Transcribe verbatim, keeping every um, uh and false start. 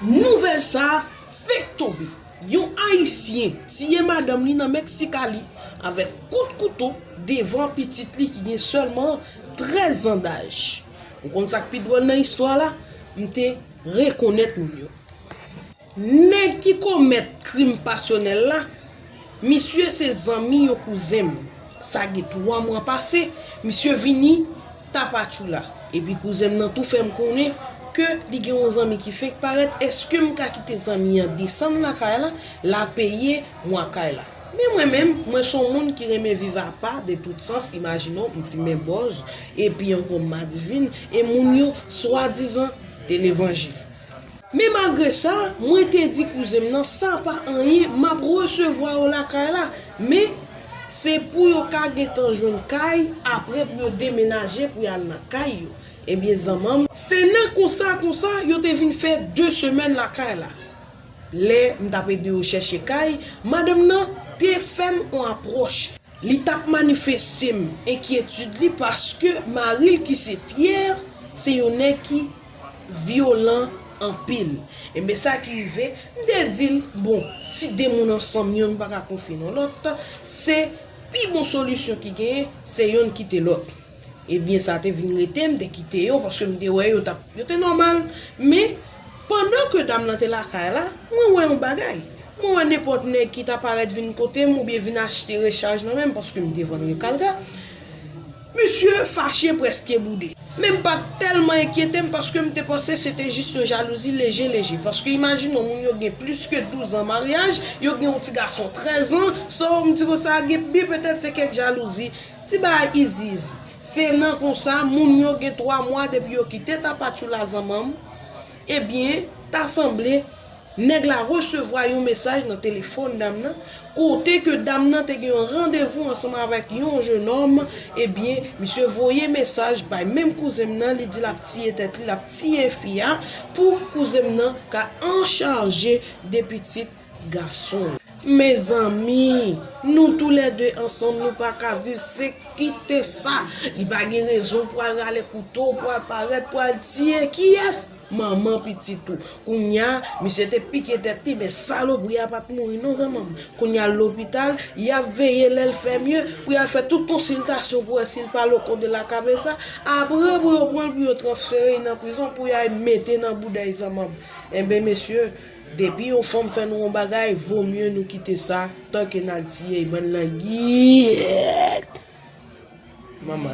Nouvèl sa a fenk tonbe. Yon Ayisyen tiye madanm li nan Mèksik a li avèk kout kouto devan pitit li ki gen sèlman trèz an daj. Ou konn sa k pi dwòl nan istwa la? M te rekonèt moun yo. Nèg ki komèt krim pasyonèl la, misye se zanmi yon kouzen m. Sa gen twa mwa pase, misye vini Tapachula. Epi kouzen m nan tou fè m konnen ke li gen yon zanmi ki fenk parèt. Èske m ka kite zanmi an desann lakay la, l a peye mwa kay la? Men mwen menm, mwen se yon moun ki renmen viv apa de tout sans. Imajine w, m fimen bòz, epi ankò m madivin, e moun yo swadizan de levanjil. Men malgre sa, mwen te di kouzen m nan, sa pa anyen, m ap resevwa yo lakay la. Men, se pou yo ka gentan jwenn kay, apre pou yo demenaje, pou y al nan kay yo. Ebyen, zanmanm, se nan konsa, konsa, yo te vin fè de semèn lakay la. Lè m t ap ede yo chèche kay, madanm nan te fè m yon apwòch. Li t ap manifeste m enkyetid li paske mari l ki se Pierre, se yon nèg ki vyolan anpil. Ebyen, sa ki rive, m te di l, bon, si de moun ansanm, yonn pa ka konfye nan lòt, se pi bon solisyon ki genyen, se yonn kite lòt. Ebyen, sa te vin rete, m te kite yo, paske m te wè yo t ap, yo te nòmal. Men, pandan ke dam nan te lakay la, mwen wè yon bagay. Mwen wè nenpòt nèg ki ta parèt vin kote m oubyen vin achte rechaj nan men m, paske m te vann rekalga. Misye fache, prèske boude. Men m pa t tèlman enkyete m, paske m te panse se te jis yon jalouzi leje, leje. Paske imajine w, moun yo gen plis ke douz an maryaj, yo gen yon ti gason trèz an, so m di konsa, gen bi petèt se kèk jalouzi. Ti bagay izi, izi. Se nan konsa, moun yo gen twa mwa depi yo kite Tapachula, zanmanm. Ebyen, ta sanble, nèg la resevwa yon mesaj nan telefòn dam nan, kote ke dam nan te gen yon randevou ansanm avèk yon jenòm. Ebyen, misye voye mesaj bay menm kouzen m nan, li di l ap tiye tèt li, l ap tiye fi a, pou kouzen m nan ka anchaje de pitit gason. Mezanmi, nou toulède ansanm, nou pa ka viv, se kite sa. Li pa gen rezon pou al rale kouto, pou al parèt, pou al tiye kiyès? Manman pitit ou. Kounye a, misye te pike tèt li, men salopri a pa t mouri non, zanmanm. Kounye a, l lopital, y ap veye lè l fè mye, pou y al fè tout konsiltasyon pou wè si l pa loko de la kabesa. Apre, pou yo pran l, pou yo transfere l nan prizon, pou y al mete nan bouda l, zanmanm. Enben, mesye, depi yon fanm fè nou yon bagay, vo mye nou kite sa, tanke n al tiye l, bann langyèt. Manman.